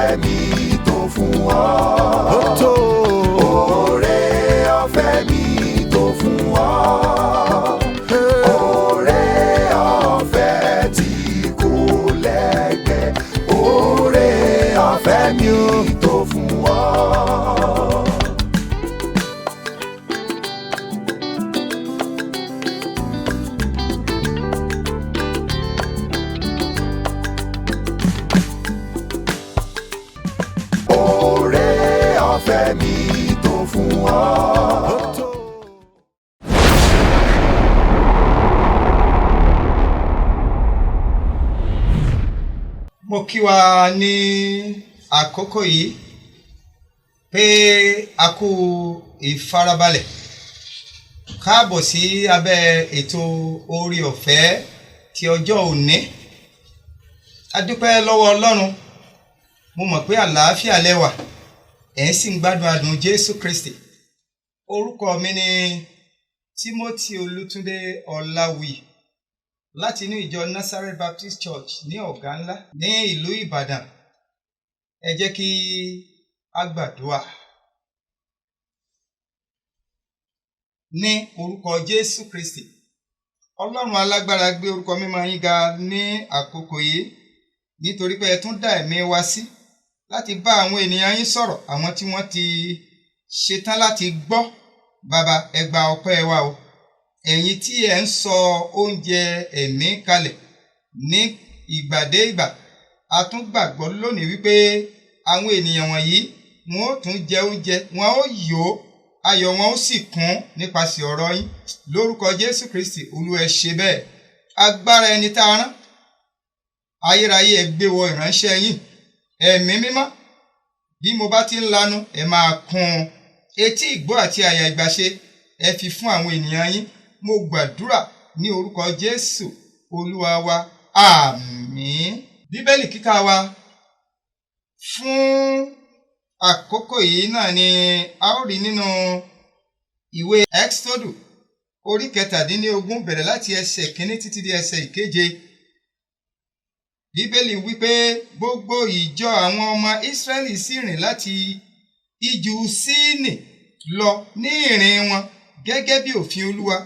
Ọ̀fẹ́ mi tó fún ọ. Ó tó. Oore ọ̀fẹ́ mi tó fún ọ. Oore ọ̀fẹ́ tí kò lẹ́gbẹ́. Oore ọ̀fẹ́ mi tó fún ọ. Oore ọ̀fẹ́ mi tó fún ọ. Ó tó. Mo kí wa ní àkókò yìí pé a kú ìfarabalẹ̀. Káàbọ̀ sí abẹ́ ètò oore ọ̀fẹ́ ti ọjọ́ òní. A dúpẹ́ lọ́wọ́ Ọlọ́run. Mo mọ̀ pé àlàáfíà lẹ wà, ẹ̀ ń sì ń gbádùn adùn Jésù Kristi. Orúkọ mi ni Timothy Olútúndé Ọláwuyì láti inú ìjọ Nazareth Baptist Church ní Ọ̀gá Ńlá ní ìlú Ìbàdàn. Ẹ jẹ́ kí a gbàdúrà. Ní orúkọ Jésù Kristi, Ọlọ́run alágbára, gbé orúkọ mímọ́ yín ga ní àkókò yìí nítorí pé ẹ tún dá ẹ̀mí wa sí láti bá àwọn ènìyàn yín sọ̀rọ̀, àwọn tí wọ́n ti ṣetán láti gbọ́. Bàbá, ẹ gba ọpẹ́ wa o. Ẹ̀yin tí ẹ ń sọ oúnjẹ ẹ̀mí kalẹ̀ ní ìgbà dé ìgbà, a tún gbàgbọ́ lónìí wípé àwọn ènìyàn wọ̀nyí wọn ó tún jẹ oúnjẹ, wọn ó yó, ayọ̀ wọn ó sì kún nípasẹ̀ ọ̀rọ̀ yín. Lórúkọ Jésù Kristi, Olúwa, ẹ ṣe bẹ́ẹ̀. Agbára ẹni tá a rán, ayérayé, ẹ gbé wọ ìránṣẹ́ yín. Ẹ̀mí mímọ́, bí mo bá ti ń lanu, ẹ máa kún un. Etí ìgbọ́ àti àyà ìgbàṣe, ẹ fi fún àwọn ènìyàn yín. Mo gbàdúrà ní orúkọ Jésù Olúwa wa, àmín. Bíbélì kíkà wa fún àkókò yìí náà ni a ó rí nínú ìwé Ẹ́xódù orí 17, bẹ̀rẹ̀ láti ẹsẹ̀ 1 títí di ẹsẹ̀ 7. Bíbélì wípé gbogbo ìjọ àwọn ọmọ Ísírẹ́lì sì rìn láti ijù Sínì lọ ní ìrìn wọn gẹ́gẹ́ bí òfin Olúwa,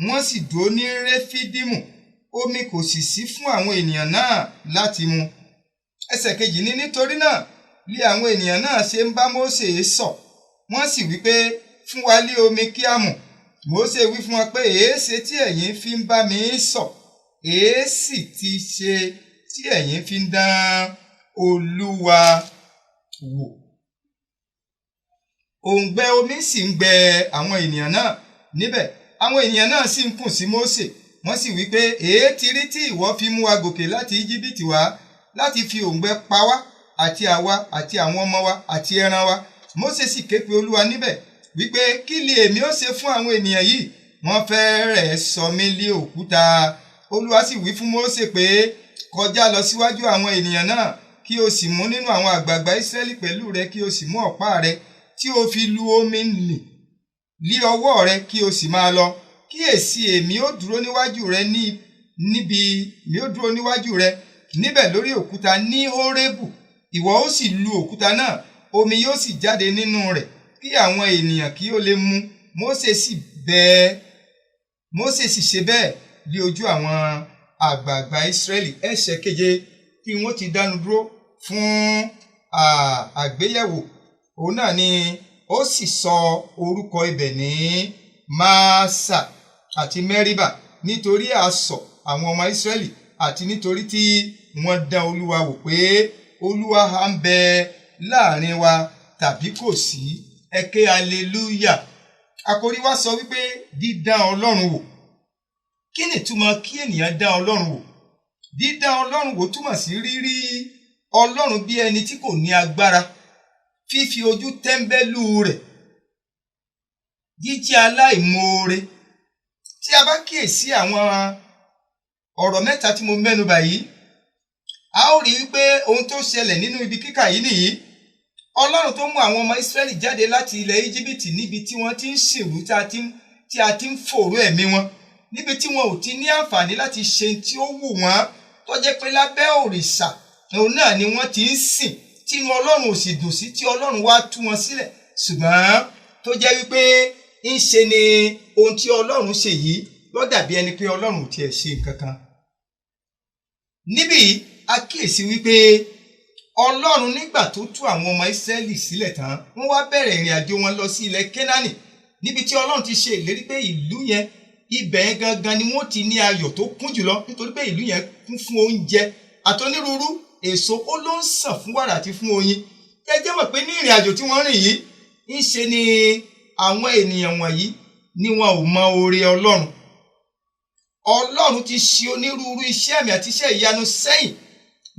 wọ́n sì dúró ní Réfídímù, omi kò sì sí fún àwọn ènìyàn náà láti mu. Ẹsẹ̀ 2 ní, nítorí náà lé àwọn ènìyàn náà ṣe ń bá Mósè sọ̀, wọ́n sì wí pé, "Fún wa lé omi kí a mu." Mósè wí fún wọn pé, "Èéṣe tí ẹ̀yin fi ń bá mi sọ̀? Èéṣì ti ṣe tí ẹ̀yin fi ń dán Olúwa wò?" Òǹgbẹ omi sì ń gbẹ àwọn ènìyàn náà níbẹ̀. Àwọn ènìyàn náà sì ń kùn sí Mósè, wọ́n sì wí pé, "Èé ti rí tí ìwọ fi mú wa gòkè láti Íjíbítì wá láti fi òǹgbẹ pa wá, àti àwa àti àwọn ọmọ wa àti ẹran wa?" Mósè sì ké pe Olúwa níbẹ̀ wípé, "Kí li èmi ó ṣe fún àwọn ènìyàn yìí? Wọ́n fẹ́rẹ̀ sọ mí lé òkúta." Olúwa sì wí fún Mósè pé, "Kọjá lọ síwájú àwọn ènìyàn náà, kí o sì mú nínú àwọn àgbààgbà Ísírẹ́lì pẹ̀lú rẹ, kí o sì mú ọ̀pá rẹ tí o fi lu omi nì lí ọwọ́ rẹ, kí o sì máa lọ. Kíyèsí, èmi ó dúró níwájú rẹ ní níbi èmi ó dúró níwájú rẹ níbẹ̀ lórí òkúta ní Hórébù. Ìwọ ó sì lu òkúta náà, omi yóò sì jáde nínú rẹ̀, kí àwọn ènìyàn kí ó lè mu." Mósè sì ṣe bẹ́ẹ̀ lé ojú àwọn àgbààgbà Ísírẹ́lì. Ẹsẹ̀ 7 kí wọ́n ti dánu dúró fún àgbéyẹ̀wò. Òun náà ni, ó sì sọ orúkọ ibẹ̀ ní Másà àti Mẹ́ríbà, nítorí asọ̀ àwọn ọmọ Ísírẹ́lì àti nítorí tí wọ́n dán Olúwa wò pé, Olúwa ha ń bẹ láàrin wa tàbí kò sí? Ẹ ké hallelujah. Àkòrí wa sọ wípé dídán Ọlọ́run wò. Kí ni ìtumọ̀ kí ènìyàn dán Ọlọ́run wò? Dídán Ọlọ́run wò túmọ̀ sí rírí Ọlọ́run bí ẹni tí kò ní agbára, fífi ojú tẹ́ńbẹ́lú rẹ̀, jíjẹ́ aláìmoore. Tí a bá kíyèsí àwọn ọ̀rọ̀ mẹ́ta tí mo mẹ́nu bà yìí, a ó rí i pé ohun tó ṣẹlẹ̀ nínú ibi kíkà yìí nìyí. Ọlọ́run tó mú àwọn ọmọ Ísírẹ́lì jáde láti ilẹ̀ Íjíbítì, níbi tí wọ́n ti ń sìnrú, tí a ti ń fòró ẹ̀mí wọn, níbi tí wọn ò ti ní àǹfààní láti ṣe tí ó wù wọ́n, tó jẹ́ pé lábẹ́ òrìṣà òun náà ni wọ́n ti ń sìn. Tínú Ọlọ́run ò sì dùn sí, tí Ọlọ́run wá tú wọn sílẹ̀, ṣùgbọ́n tó jẹ́ wípé ń ṣe ni ohun tí Ọlọ́run ṣe yìí ló dàbí ẹni pé Ọlọ́run ò tiẹ̀ ṣe nǹkan kan. Níbí a kíyèsí wípé Ọlọ́run, nígbà tó tú àwọn ọmọ Ísírẹ́lì sílẹ̀ tán, wọ́n wá bẹ̀rẹ̀ ìrìn àjò wọn lọ sí ilẹ̀ Kénáánì, níbi tí Ọlọ́run ti ṣe ìlérí pé ìlú yẹn, ibẹ̀ yẹn gangan ni wọ́n ti ní ayọ̀ tó kún jùlọ, nítorí pé ìlú yẹn kún fún oúnjẹ àtonírúurú èso, ó ló ń sàn fún wàrà àti fún oyin. Ẹ jẹ́ mọ̀ pé ní ìrìn àjò tí wọ́n rìn yìí, ń ṣe ni àwọn ènìyàn wọ̀nyí ni wọn ò mọ oore Ọlọ́run. Ọlọ́run ti ṣe onírúurú iṣẹ́ àmì àti iṣẹ́ ìyanu sẹ́yìn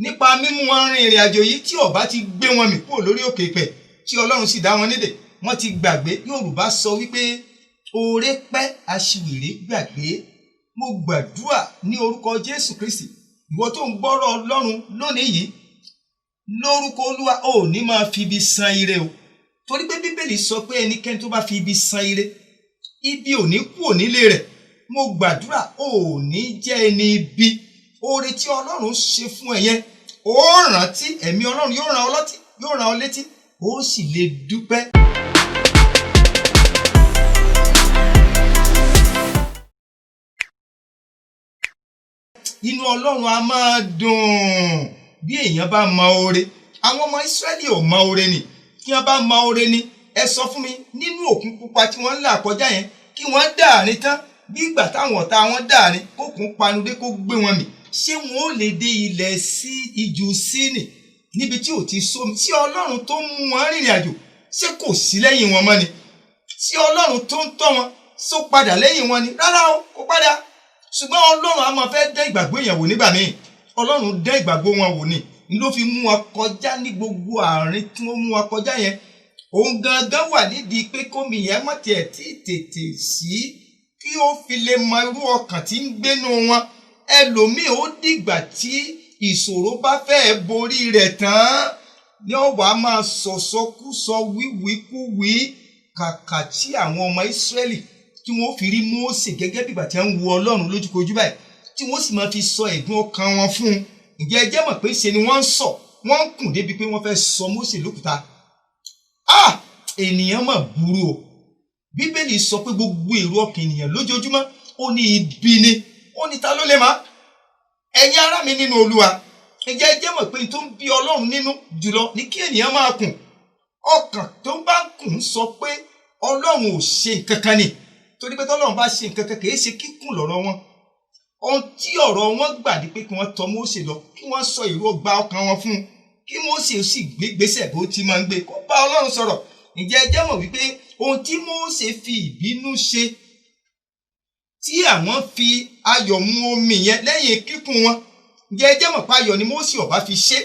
nípa mímú wọn rin ìrìn àjò yìí, tí ó bá ti gbé wọn mì kúrò lórí òkè ìpẹ̀, tí Ọlọ́run sì dá wọn nídè. Wọ́n ti gbàgbé. Yorùbá sọ wípé oore pẹ́, aṣiwèrè gbàgbé. Mo gbàdúrà ní orúkọ Jésù Kristi, ìwọ tó ń gbọ́rọ̀ Ọlọ́run lónìí yìí, lórúkọ Olúwa, ò ní máa fi ibi san ire o, torí pé Bíbélì sọ pé ẹnikẹ́ni tó bá fi ibi san ire, ibi ò ní kúrò nílé rẹ̀. Mo gbàdúrà, ò ní jẹ́ ẹni ibi. Oore tí Ọlọ́run ṣe fún ẹ yẹn, ó rántí. Ẹ̀mí Ọlọ́run yóò ràn ọ́ lọ́tí, yóò ràn ọ́ létí, ó sì lè dúpẹ́. Inú Ọlọ́run a máa dùn bí èèyàn bá mọ oore. Àwọn ọmọ Ísírẹ́lì ò mọ oore ni. Kí wọ́n bá mọ oore ni, ẹ sọ fún mi, nínú òkun pupa tí wọ́n ń là kọjá yẹn, kí wọ́n dàárín tán, bí ìgbà táwọn ọ̀tá wọn dàárín, kókun panudé kó gbé wọn mì, ṣé wọn ò lè dé ilẹ̀ sí ijù Sínì níbi tí ò ti sómi? Tí Ọlọ́run tó ń mú wọn rìnrìn àjò, ṣé kò sí lẹ́yìn wọn mọ́ ni? Tí Ọlọ́run tó ń tọ́ wọn, só padà lẹ́yìn wọn ni? Rárá o, kò padà. Ṣùgbọ́n Ọlọ́run a máa fẹ́ dẹ́ ìgbàgbọ́ èèyàn wò nígbà míì. Ọlọ́run dẹ́ ìgbàgbọ́ wọn wò ni ló fi mú wọn kọjá ní gbogbo àárín tí wọ́n mú wọn kọjá yẹn. Òun gangan wà nídìí pé kómi yẹn má tiẹ̀ tí tètè sí, kí ó fi lè mọ irú ọkàn tí ń gbénu wọn. Ẹlòmíì, ó dìgbà tí ìṣòro bá fẹ́ẹ́ borí rẹ̀ tán ní ọ̀wá máa sọ̀sọ́kúsọ, wíwíkúwí. Kàkà tí àwọn ọmọ Ísírẹ́lì tí wọ́n fi rí Mósè gẹ́gẹ́ bí ìgbà tí wọ́n ń wo Ọlọ́run lójúkojú báyìí, tí wọ́n sì máa fi sọ ẹ̀dùn ọkàn wọn fún un, ǹjẹ́ ẹ jẹ́ mọ̀ pé ṣe ni wọ́n ń sọ, wọ́n ń kùn débi pé wọ́n fẹ́ sọ Mósè lókùúta? Ah, ènìyàn mà burú o. Bíbélì sọ pé gbogbo èrò ọkàn ènìyàn lójoojúmọ́, ó ní ibi ni. Ó ní ta ló lè má? Ẹ̀yin ará mi nínú Olúwa, ǹjẹ́ ẹ jẹ́ mọ̀ pé tó ń bí Ọlọ́run nínú jùlọ ní kí ènìyàn máa kùn? Ọkàn tó ń bá kùn sọ pé Ọlọ́run ò ṣe nǹkan kan ni, torí pé tọ́lọ́run bá ṣe nǹkan kan, kì í ṣe kíkùn lọ́rọ̀ wọn. Ohun tí ọ̀rọ̀ wọn gbà ní pé kí wọ́n tọ̀ Mósè lọ, kí wọ́n sọ èrò ọgbà ọkàn wọn fún un, kí Mósè sì gbé gbèsè bó ti máa ń gbé, kó bá Ọlọ́run sọ̀rọ̀. Ǹjẹ́ ẹ jẹ́ mọ̀ wípé ohun tí Mósè fi ìbínú ṣe, tí àwọn fi ayọ̀ mu omi yẹn lẹ́yìn kíkùn wọn, ǹjẹ́ ẹ jẹ́ mọ̀ pé ayọ̀ ni Mósè ọ̀bá fi ṣe?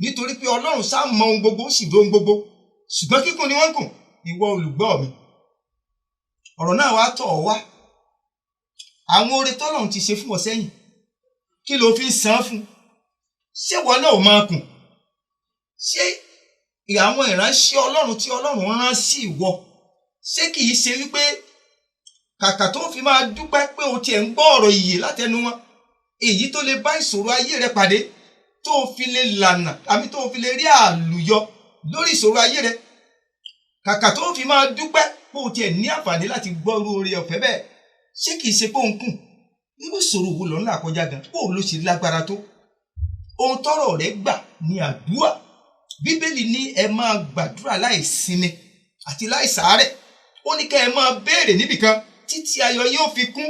Nítorí pé Ọlọ́run sá mọ ohun gbogbo, ó sì dó ohun gbogbo, ṣùgbọ́n kíkùn ni wọ́n kùn. Ìwọ olùgbọ́ mi, ọ̀rọ̀ náà wá tọ̀ ọ́ wá. Àwọn oore tọ́lọ́run ti ṣe fún ọ sẹ́yìn, kí ló fi ń san fún? Ṣé ìwọ náà ò máa kùn? Ṣé àwọn ìránṣẹ́ Ọlọ́run tí Ọlọ́run rán sí ìwọ, ṣé kìí ṣe wípé kàkà tó fi máa dúpẹ́ pé o tiẹ̀ ń gbọ́ ọ̀rọ̀ ìyè látẹnu wọn, èyí tó lè bá ìṣòro ayé rẹ pàdé, tó fi lè lànà àmì, tó fi lè rí àlùyọ lórí ìṣòro ayé rẹ, kàkà tó fi máa dúpẹ́ pé o tiẹ̀ ní àǹfààní láti gbọ́ irú oore ọ̀fẹ́ bẹ́ẹ̀, ṣé kìí ṣe pé òun kùn? Irú ìṣòro wo ló ń là kọjá gan? Bó ló ṣe lágbára tó? Ohun tọ́rọ̀ rẹ gbà ní àdúrà. Bíbélì ní ẹ máa gbàdúrà láì sinmi àti láì sàárẹ̀. Ó ní kẹ́ ẹ máa béèrè níbìkan títí ayọ̀ yóò fi kún.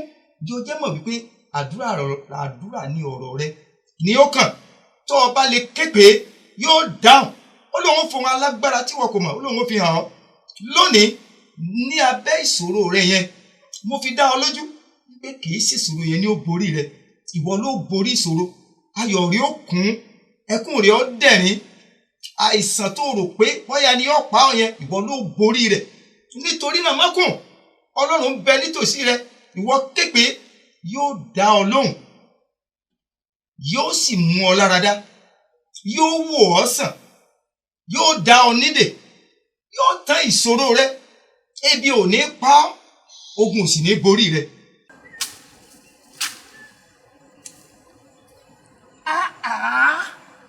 Jọ jẹ́ mọ̀ wípé àdúrà ní ọ̀rọ̀ rẹ ní ó kàn. Tó o bá lè képe, yóò dáhùn. Ó lóun fún alágbára tí wọn kò mọ̀, ó lóun fi hàn ọ́ lónìí ní abẹ́ ìṣòro rẹ yẹn. Mo fi dá ọ lójú pé kì í ṣèṣòro yẹn ní ó borí rẹ, ìwọ ló borí ìṣòro. Ayọ̀ rẹ ó kún, ẹkún rẹ ó dẹ̀rín. Àìsàn tó rò pé bóyá ni ó pa ọ yẹn, ìwọ ló borí rẹ. Nítorí náà, má kùn. Ọlọ́run bẹ nítòsí rẹ. Ìwọ képe, yóò dá ọ lóhùn, yóò sì mú ọ láradá, yóò wò ọ́ sàn, yóò dá ọ nídè, yóò tán ìṣòro rẹ. Ebi ò ní pa ọ́, ogun ò sì ní borí rẹ.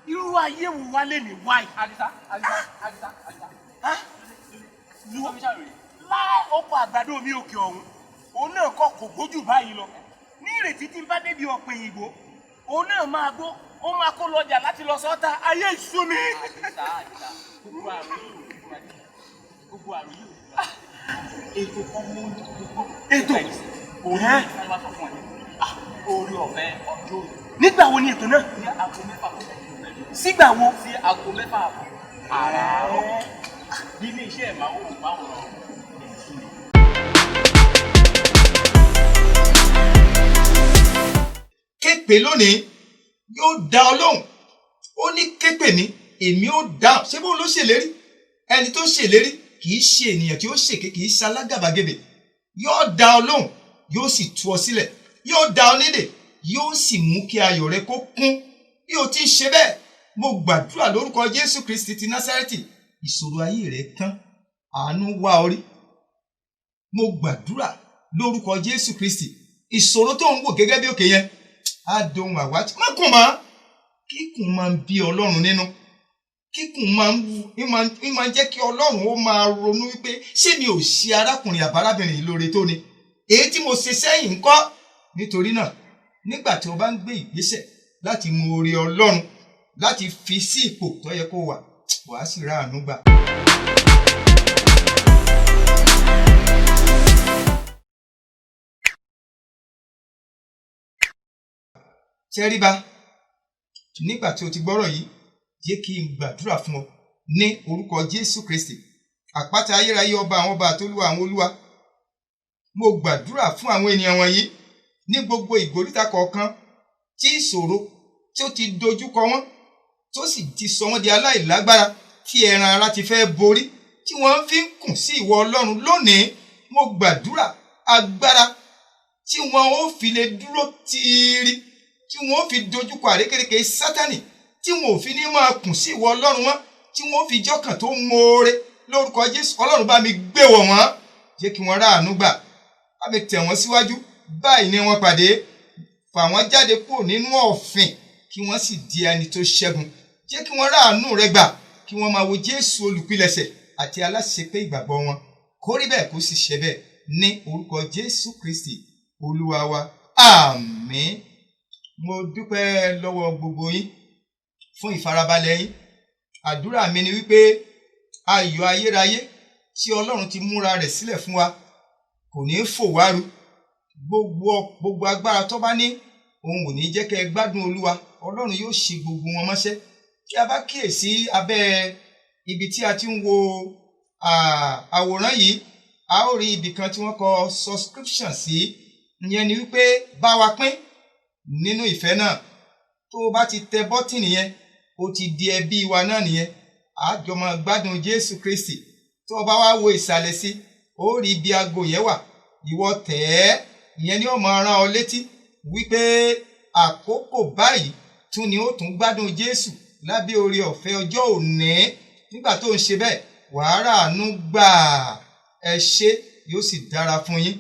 Irú Irú ayé wo wá lè ní wáyé. Àdìsá, Àdìsá, Àdìsá, Àdìsá. Láì oko àgbàdo mi òkè ọ̀hún, òun náà kọ́ kò gbójú báyìí lọ. Ní ìrètí tí n bá débi ọ̀pẹ̀ òyìnbó, òun náà máa gbó, ó máa kó lọjà láti lọ sọ́ta. Ayé ìṣú mi. Àdìsá, Àdìsá, gbogbo àrùn yìí ò ní fún wa. Gbogbo àrùn yìí ò ní fún wa. Ètò kan mú gbogbo. Ètò? Òun ní sáré wá sọ fún ẹ. Orí ọ̀fẹ́ ọjọ́ òní. Nígbà wo ni ètò náà? Ní aago 6 kọjá ìṣẹ́jú mẹ́rin. Sígbà wo? Sí aago 6 àbọ̀. Àràárọ̀. Nílé iṣẹ́ ìmáwòrán èyí ni. Képe lónìí, yóò dá ọ lóhùn. Ó ní képe mi, èmi ó dáhùn. Ṣé bóun ló ṣèlérí? Ẹni tó ṣèlérí kì í ṣe ènìyàn tí ó ṣèké, kì í ṣe alágàbàgebè. Yóò dá ọ lóhùn, yóò sì tú ọ sílẹ̀, yóò dá ọ nídè, yóò sì mú kí ayọ̀ rẹ kó kún. Bí o ti ń ṣe bẹ́ẹ̀, mo gbàdúrà lórúkọ Jésù Kristi ti Násárẹ́tì, ìṣòro ayé rẹ tán, àánú wá ọ rí. Mo gbàdúrà lórúkọ Jésù Kristi, ìṣòro tó ń wò gẹ́gẹ́ bí òkè yẹn á dohun àwátì. Má kùn mọ́. Kíkùn máa ń bí Ọlọ́run nínú. Kíkùn máa ń wú, ń máa ń jẹ́ kí Ọlọ́run ó máa ronú wípé ṣé mi ò ṣe arákùnrin àbárábìnrin yìí lóore tó ni? Èyí tí mo ṣe sẹ́yìn ńkọ́? Nítorí náà, nígbà tí o bá ń gbé ìgbésẹ̀ láti mú oore Ọlọ́run, láti fi sí ipò tó yẹ kó wà, wàá sì rà àánú gbà. Tẹríba nígbà tí o ti gbọ́rọ̀ yìí, jẹ́ kí n gbàdúrà fún ọ ní orúkọ Jésù Kristi, àpáta ayérayé, ọba àwọn ọba àtolúwa àwọn olúwa. Mo gbàdúrà fún àwọn ènìyàn wọ̀nyí ní gbogbo ìgbòríta kọ̀ọ̀kan tí ìṣòro tí ó ti dojúkọ wọ́n, tó sì ti sọ wọ́n di aláìlágbára, tí ẹran ara ti fẹ́ borí, tí wọ́n fi ń kùn sí ìwọ Ọlọ́run lónìí. Mo gbàdúrà, agbára tí wọn ó fi lè dúró tiiri, tí wọn ó fi dojúkọ àrékérekè Sátánì, tí wọn ò fi ní máa kùn sí ìwọ Ọlọ́run mọ́, tí wọn ó fi jọ́kàn tó mọ́ọ́rẹ́ lórúkọ Jésù, Ọlọ́run bá mi gbé wọ̀ wọ́n, jẹ́ kí wọ́n ráàánú gbà, bá mi tẹ̀ wọ́n síwájú. Báyìí ni wọ́n pàdé, fà wọ́n jáde kúrò nínú ọ̀fìn, kí wọ́n sì di ẹni tó ṣẹ́gun. Jẹ́ kí wọ́n ráàánú rẹ gbà, kí wọ́n máa wo Jésù, olùpilẹ̀ṣẹ̀ àti aláṣepé ìgbàgbọ́ wọn. Kó rí bẹ́ẹ̀, kó sì ṣe bẹ́ẹ̀ ní orúkọ Jésù Kristi Olúwa wa, àmín. Mo dúpẹ́ lọ́wọ́ gbogbo yín fún ìfarabalẹ̀ yín. Àdúrà mi ni wípé ayọ̀ ayérayé tí Ọlọ́run ti múra rẹ̀ sílẹ̀ fún wa kò ní í fò wá ru. Gbogbo agbára tó bá ní òun ò ní jẹ́ kẹ́ ẹ gbádùn Olúwa, Ọlọ́run yóò ṣe gbogbo wọn mọ́ṣẹ́. Tí a bá kíyèsí abẹ́ ibi tí a ti ń wo àwòrán yìí, a ó rí ibì kan tí wọ́n kọ subscription sí. Ìyẹn ni wípé bá wa pín nínú ìfẹ́ náà. Tó o bá ti tẹ bọ́tìnì yẹn, o ti di ẹbí wa náà nìyẹn. A jọ máa gbádùn Jésù Kristi. Tó o bá wá wo ìsàlẹ̀ sí, ó rí ibi aago yẹn wà, ìwọ tẹ̀ ẹ́. Ìyẹn ni ó máa rán ọ létí wípé àkókò báyìí tún ni ó tún gbádùn Jésù lábẹ́ oore ọ̀fẹ́ ọjọ́ òní. Nígbà tó ń ṣe bẹ́ẹ̀, wàá ràánú gbà. Ẹ ṣé, yóò sì dára fún yín.